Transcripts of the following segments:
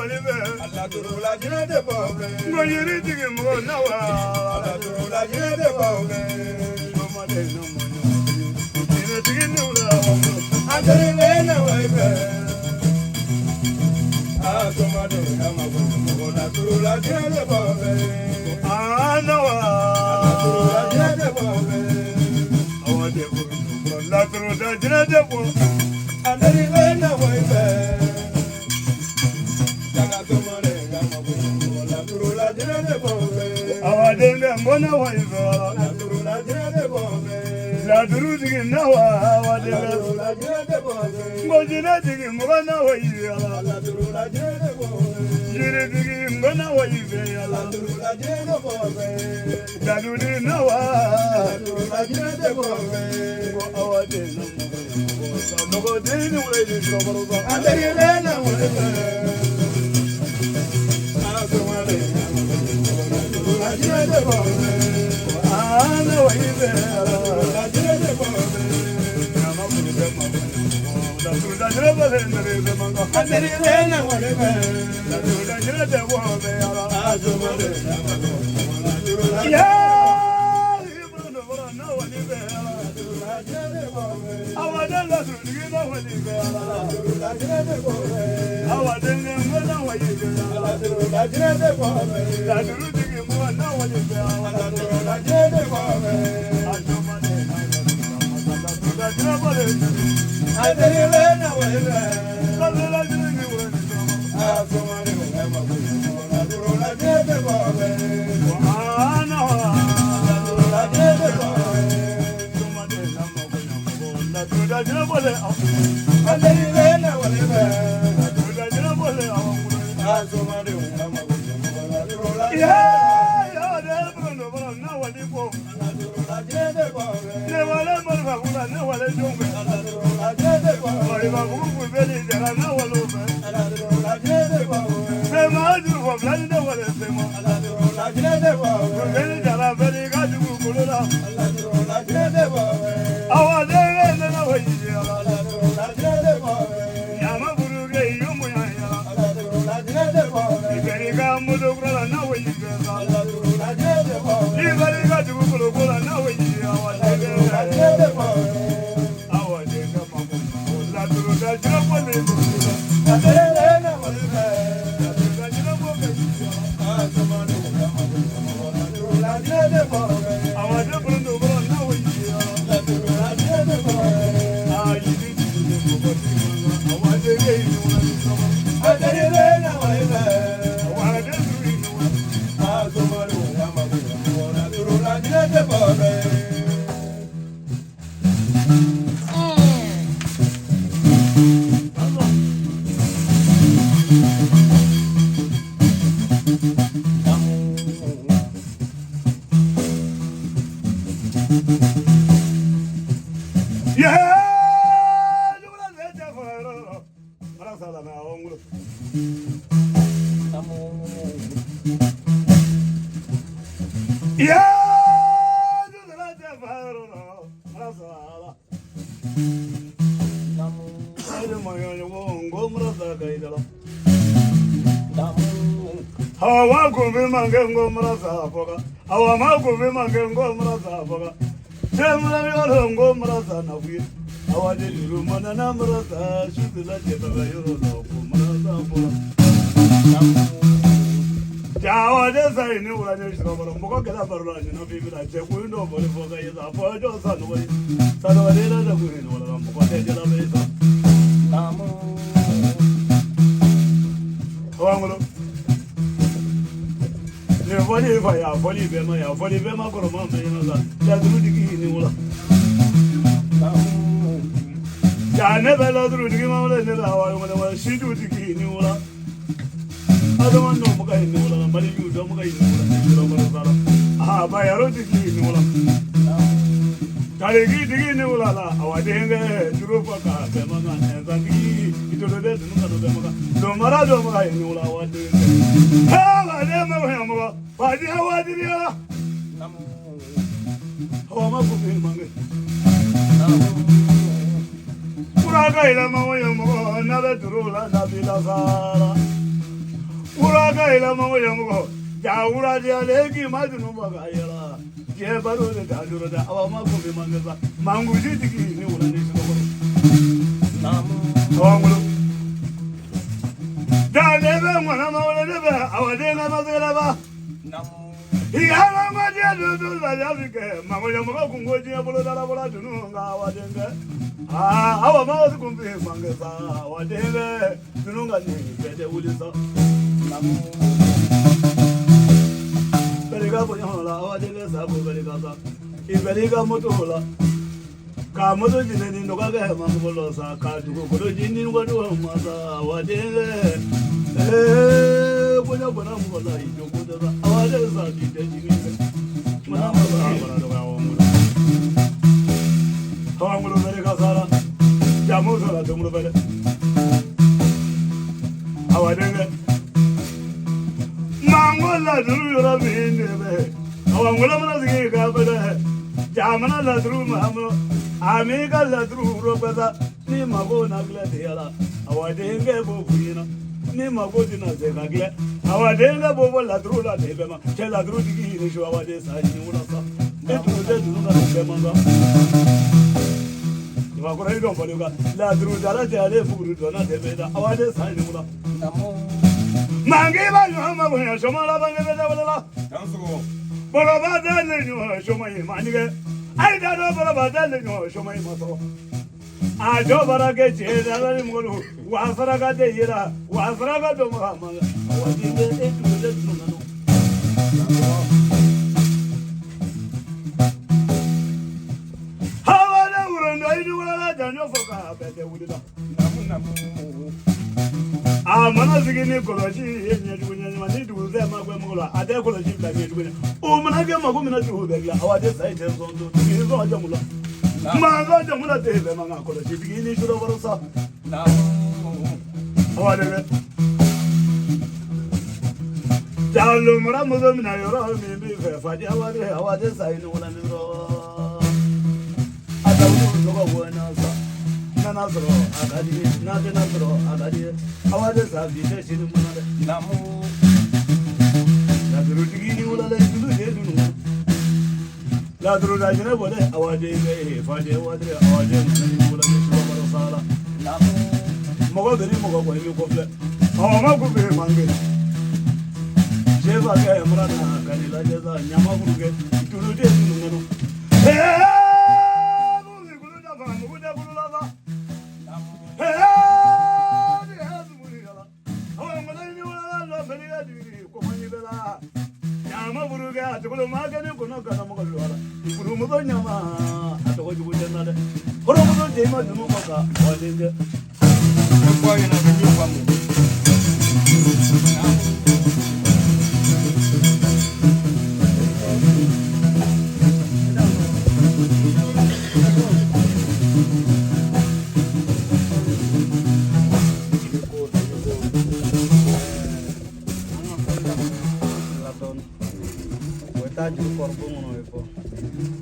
wali bɛ. Alaturula jinɛ tɛ bɔ fɛ. N ko yiri jigi mɔgɔ na wa. Alaturula jinɛ tɛ bɔ fɛ. Somaden na mɔɲɔ. Jinɛtigi ni wula. Adere na wali fɛ. A somaden ya ma ko mɔgɔ laturula jinɛ tɛ bɔ fɛ. Aa na wa. Alaturula jinɛ tɛ bɔ fɛ. Awa de ko laturu da jinɛ tɛ bɔ. Adere na wali fɛ. Daga somaden ya ma ko mɔgɔ laturula jinɛ tɛ bɔ fɛ. Awa den bɛ n bɔ na wa i fɛ. Laturula jinɛ tɛ bɔ fɛ. Laturu jigi na wa awa den bɛ. Laturula jinɛ tɛ bɔ fɛ. N ko jinɛ jigi mɔgɔ na wa i fɛ. Laturula jinɛ tɛ bɔ fɛ. Yiri jigi mɔgɔ na wa i fɛ. Laturula jinɛ tɛ bɔ fɛ. Daluli na wa. Laturula jinɛ tɛ bɔ fɛ. Ko awa den na mɔgɔ mɔgɔ den ni wula ni sɔgɔrɔ. Adere na wali fɛ. Asomale laturula jinɛ tɛ bɔ fɛ. Aa na wa i fɛ. Laturula jinɛ tɛ bɔ fɛ. Laturu da jinɛ bɔ fɛ nere bɛ man kan. Adere na wali fɛ. Laturu da jinɛ tɛ bɔ fɛ yala. Asomale laturula Yaa na wali fɛ yala. jinɛ tɛ bɔ fɛ. Awa den laturu tigi na wali fɛ yala. Laturula jinɛ tɛ bɔ fɛ. Awa den mɔgɔ na wali fɛ yala. Laturula jinɛ tɛ bɔ fɛ. Laturu tigi mɔgɔ na wali fɛ yala. Laturula jinɛ tɛ bɔ fɛ. Laturu da jinɛ bɔ fɛ. Adere na wali fɛ. Laturu da jinɛ ni wuli ni sɔgɔrɔ. Asomale laturula jinɛ tɛ bɔ fɛ. Aa na wa. Laturula jinɛ tɛ bɔ fɛ. Laturu da jinɛ bɔ fɛ. Adere na wali fɛ. Laturu da jinɛ bɔ fɛ. Asomale laturula Yaa yaa de bolo bolo na wali ko. Laturula jinɛ tɛ bɔ fɛ. Ne wale marifa kula ne wale jɔn fɛ. Laturula jinɛ tɛ bɔ fɛ. Marifa bugu kulubali jara ne wale fɛ. Laturula jinɛ tɛ bɔ fɛ. Fɛnma juru fɔ fila ni ne wale fɛnma. Laturula jinɛ tɛ bɔ fɛ. Kulubali jara bɛɛ n'i ka dugu kolo la. Laturula jinɛ tɛ bɔ fɛ. Awa den ne na wa yiri la. Laturula jinɛ tɛ bɔ fɛ. Ɲama buru kɛ yo munya ya. Laturula jinɛ tɛ bɔ fɛ. I bɛɛ n'i ka moto kura la na wa yiri la. Laturula jinɛ tɛ bɔ fɛ. I bɛɛ n'i ka dugu kolo ko la na wa yiri la. Awa den Laturula jinɛ tɛ bɔ fɛ. Awa den ka mako. Laturu da jinɛ bɔ le. Adere na wali fɛ. Laturu da jinɛ bɔ fɛ. Asomale laturula jinɛ tɛ bɔ fɛ. Awa den bolo bolo na wa yiri la. Laturula jinɛ tɛ bɔ fɛ. Adere na wali fɛ. Asomale laturula jinɛ tɛ bɔ fɛ. Hawa kumbi mange ngomra sa foka. Hawa ma kumbi mange ngomra sa foka. Semra yoro ngomra sa na fuye. Hawa de duru mana na mra sa shudla je baba yoro la kumra sa foka. Jawa de sa ni wala ni shiro baro moko kala baro la ni no bi la je ku ndo bole foka ye sa fo jo sa no wali. Sa no wali la ku ni wala moko te je la be sa. Hawa ngolo. Ne fɔli fa ya fɔli bɛɛ ma ya fɔli bɛɛ ma kɔrɔ ma mɛ ɲɛna sa laturu tigi ni wula. Ja ne bɛ laturu tigi ma wala ne la wa wala wala sidu tigi ni wula. Adama no mo ka ni wula mali yu do mo ka ni wula ni wula wala sara. Ah ba yaro tigi ni wula. Tarigi tigi ni wula la awa denge juru fa ka bɛɛ ma ka nzangi itolo de dunu ka do bɛɛ ma ka do mara do ma ka ni wula awa denge. Ha ba de ma wa ma ba di hawa di ya. Hawa ma ku bi mange. Kura ka ila ma wa yo mo na be duru la na bi la sara. ila mango yamugo jawura dia leki madunu baga yala je baro de dajuro da awa ma ko be mangeza mangu jitiki ni wala ni soko Naamu. Awangulo da lebe ngwana ma wala lebe awa de na ma zela ba. Naamu. Igala ma je du du la ya bike mango yamugo kungo je bolo dala bola dunu nga awa de ah awa ma wasu kumbi mangeza awa de dunu nga ni bede ulisa. Naamu. Beliga bonyola awa de sabu beliga sa ibeliga motola ka moto jine ni noka ga ma bolo sa ka dugo kolo jini ngwa do ma sa awa de bonya bona mo la ijogo da awa de sa di de jini mana ma ba bara do awa mo awa mo beliga sara jamu sara do mo bele awa de mangola duru yoro min be awangola mana sigi ka bele jamana la duru ma ami ka la duru ro bada ni mago na gle de yala awade nge bo buina ni mago dina ze ka gle awade nge bo bo la duru la de be ma che la duru digi ni sho awade sa ni wala sa e duru de duru na be ma ga ni ma ko ri don bolu ga la duru da la de ale furu do na de be da awade sa ni wala. Naamu. Mangi ba yo ma bo ya shoma la ba ne be da wala Dansugo. Bolo ba da le nyo shoma yi ma ni ge ai da do bolo ba da le nyo shoma yi ma so a jo bara ke che da la ni mo lu wa sara ga de yira wa sara ga do ma ma wa di de e tu de tu na no. Ha wa da uro ndo i du wala da nyo fo ka be de wuli da. Naamu. Naamu. A mana sigi ni kɔlɔsi ye ɲɛjugu ɲɛɲuman ni dugusɛ ma gbɛ mɔgɔ la a tɛ kɔlɔsi bila ɲɛjugu ɲɛ o mana kɛ mako mina dugu bɛɛ dilan awa tɛ sa i tɛ sɔn to tigi sɔn jamu la maa sɔn jamu la tɛ fɛn ma nka kɔlɔsi tigi ni sura wɛrɛ sa. Naamu. Awa de bɛ jalo mara muso mina yɔrɔ min b'i fɛ fadi awa de awa tɛ sa i ni wala ni dɔrɔn a ta wuli tɔgɔ bɔ na sa. Nana sɔrɔ a ka di ye n'a tɛna sɔrɔ a ka di ye awa de sa bi tɛ sini mun na dɛ. Naamu. Ladurutigi ni wula la tulu de dunu laduru da jinɛ bɔ dɛ awa de bɛ fa de wa de awa de mun ni wula ni sura baro sa la. Naamu. Mɔgɔ bɛ ni mɔgɔ kɔ i bɛ kɔ filɛ awa ma ko bɛ mange sefa kɛ mura na ka n'i lajɛ sa ɲama kuru kɛ tulu de dunu kɔnɔ. Ee kulu dafa mugu tɛ kulu la sa.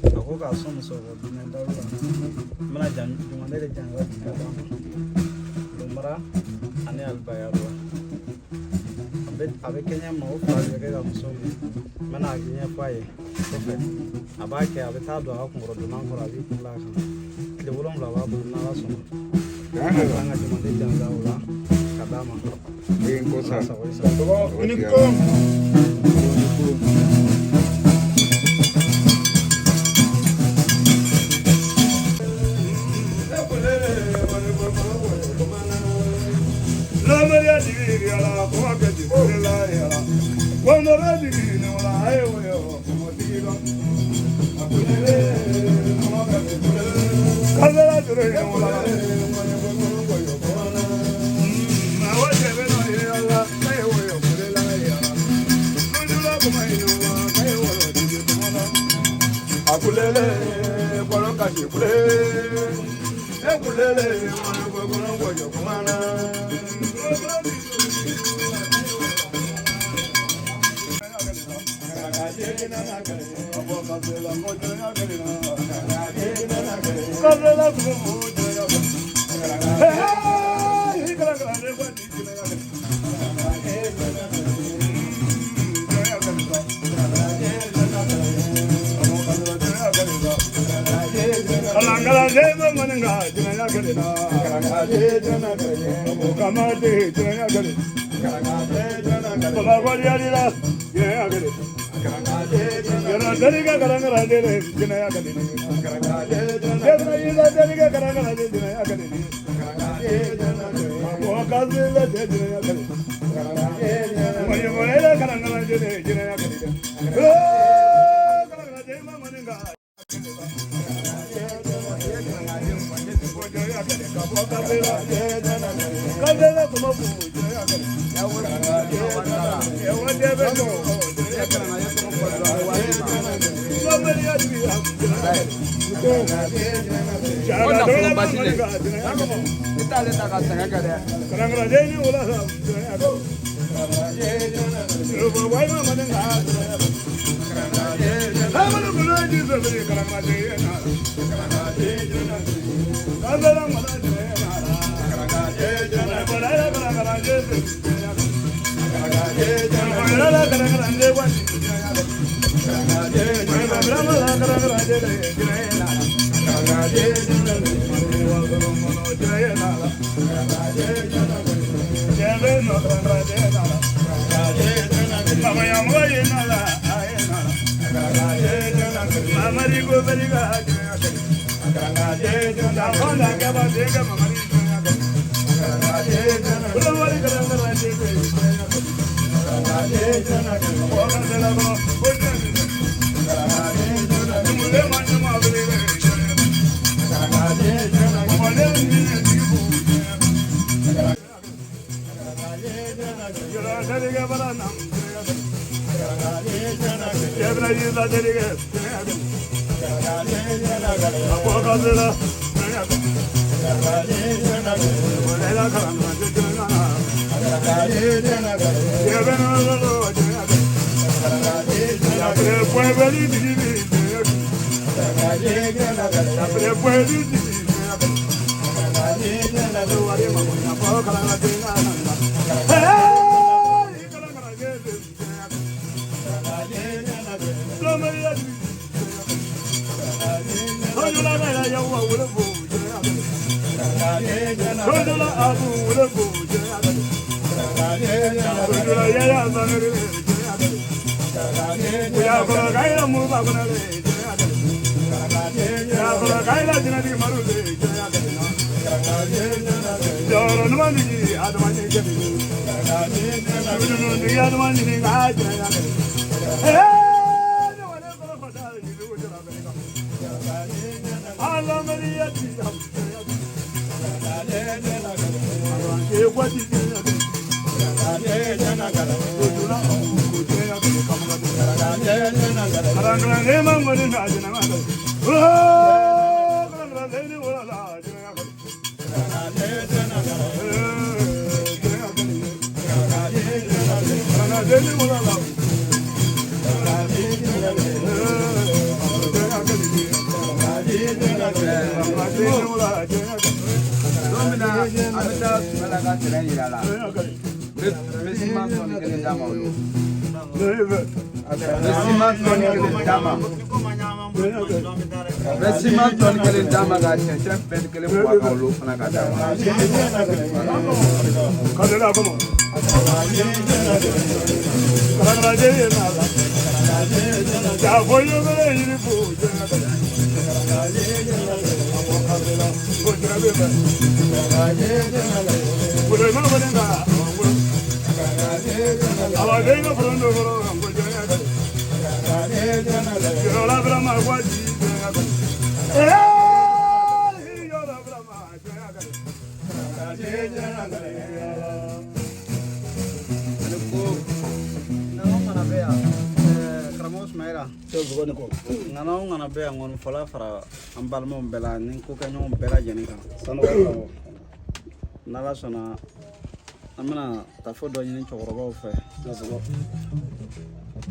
A ko k'a sɔn muso ko dinɛ dalu la n bɛna jan jumɛn de janfa ka d'a ma lomara ani alibayaruwa a bɛ kɛ ɲɛ ma o fila de bɛ kɛ ka muso minɛ n bɛna a ɲɛfɔ a ye kɔfɛ a b'a kɛ a bɛ taa don a ka kunkɔrɔdonnan kɔrɔ a b'i kun a kan tile 7 b'a bolo n'ala sɔnna an ka jumɛn de janfa o la ka d'a ma. Ala sago i sago. I ni ko. Hey, Fɔlɔ fara an balimaw bɛɛ la ni ko kɛ ɲɔgɔn bɛɛ lajɛlen kan sanu ka bɔ n'Ala sɔnna an bɛna tafo dɔ ɲini cɛkɔrɔbaw fɛ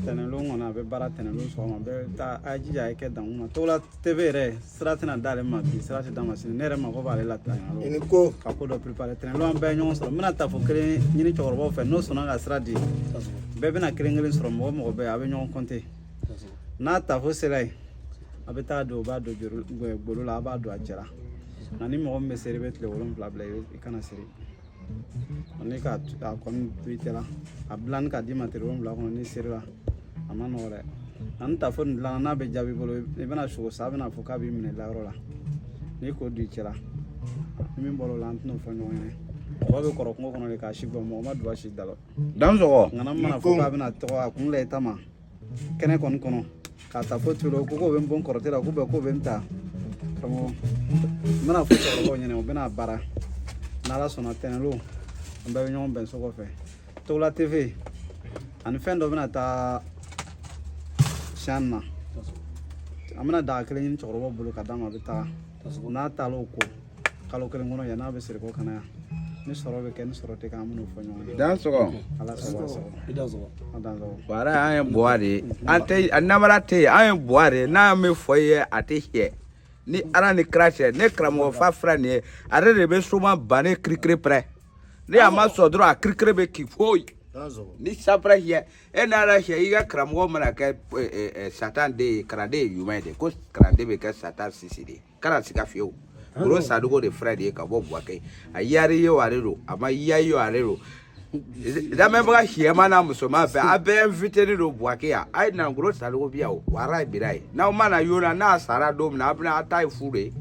tɛnɛlon kɔni a bɛ baara tɛnɛlon sɔgɔma bɛɛ taa a ye jija a ye kɛ dankun na Togola TV yɛrɛ sira tɛna d'ale ma bi sira tɛ d'a ma sini ne yɛrɛ mako b'ale la tɛnɛlon ka ko dɔ préparer tɛnɛlon an bɛɛ ye ɲɔgɔn sɔrɔ n bɛna tafo kelen ɲini cɛkɔrɔbaw fɛ n'o sɔnna ka sira di bɛɛ bɛna kelen kelen sɔrɔ mɔgɔ mɔgɔ bɛ a bɛ ɲɔgɔn compter n'a tafo sera yen a bɛ taa don o b'a don golo la a b'a don a cɛla Nka ni mɔgɔ min bɛ seri, i bɛ tile 7 bila, i kana seri. Ni ka a kɔni to i tɛ la, a dilanni ka d'i ma tile 7 kɔnɔ, n'i serila, a ma nɔgɔ dɛ. Nka ni tafo nin dilanna, n'a bɛ jaabi i bolo, i bɛna sogo san, a bɛna fɔ k'a b'i minɛ dayɔrɔ la. N'i k'o don i cɛ la, ni min bɔra o la, an tɛn'o fɔ ɲɔgɔn ɲɛna. Duwa bɛ kɔrɔ kungo kɔnɔ de k'a si bɔ, mɔgɔ ma duwa si dalɔ. Dansɔgɔ. Nka n'an mana fɔ k'a bɛna tɔgɔ a kun la i ta ma kɛnɛ kɔni kɔnɔ k'a ta fo tulu ko k'o bɛ n bɔ n kɔrɔtɛ la, k'u bɛ k'o bɛ n ta karamɔgɔ, n bɛna fɔ cɛkɔrɔbaw ɲɛna, u bɛna baara. N'Ala sɔnna, tɛnɛlon an bɛɛ bɛ ɲɔgɔn bɛn so kɔfɛ Togola TV ani fɛn dɔ bɛna taa siyan na. An bɛna daga kelen ɲini cɛkɔrɔbaw bolo ka d'a ma, a bɛ taga n'a taala o ko kalo kelen kɔnɔ, yan'a bɛ siri ko kana yan. Ni sɔrɔ bɛ kɛ, ni sɔrɔ tɛ kɛ, an bɛn'o fɔ ɲɔgɔn ye. Dansɔgɔ. Ala sago, a sago. I dansɔgɔ. A dansɔgɔ. Wara, an ye buwa de ye, an tɛ a namara tɛ yen, an ye buwa de ye. N'a min fɔ i ye, a tɛ fiyɛ ni Ala ni kira cɛ. Ne karamɔgɔ fa filɛ nin ye, ale de bɛ soma bannen kirikiri pɛrɛ. Ni a ma sɔn dɔrɔn, a kirikiri bɛ k'i foyi ni sanpɛrɛ fiyɛ e n'Ala fiyɛ. I ka karamɔgɔ mana kɛ satan den ye, kalanden ye ɲuman ye de, ko kalanden bɛ kɛ satan sisi de ye, kana siga fiyewu. Goro Sadugo de filɛ nin ye ka bɔ Buwake. A yari ye o, ale don, a ma ya ye o, ale don. Lamɛnbaga siyɛma n'a musoman bɛɛ, a bɛɛ invité don Buwake yan. A ye na, Goro Sadugo bi yan o, wara ye bira ye. N'aw ma na joona, n'a sara don min na, a bɛna a ta ye fu de ye.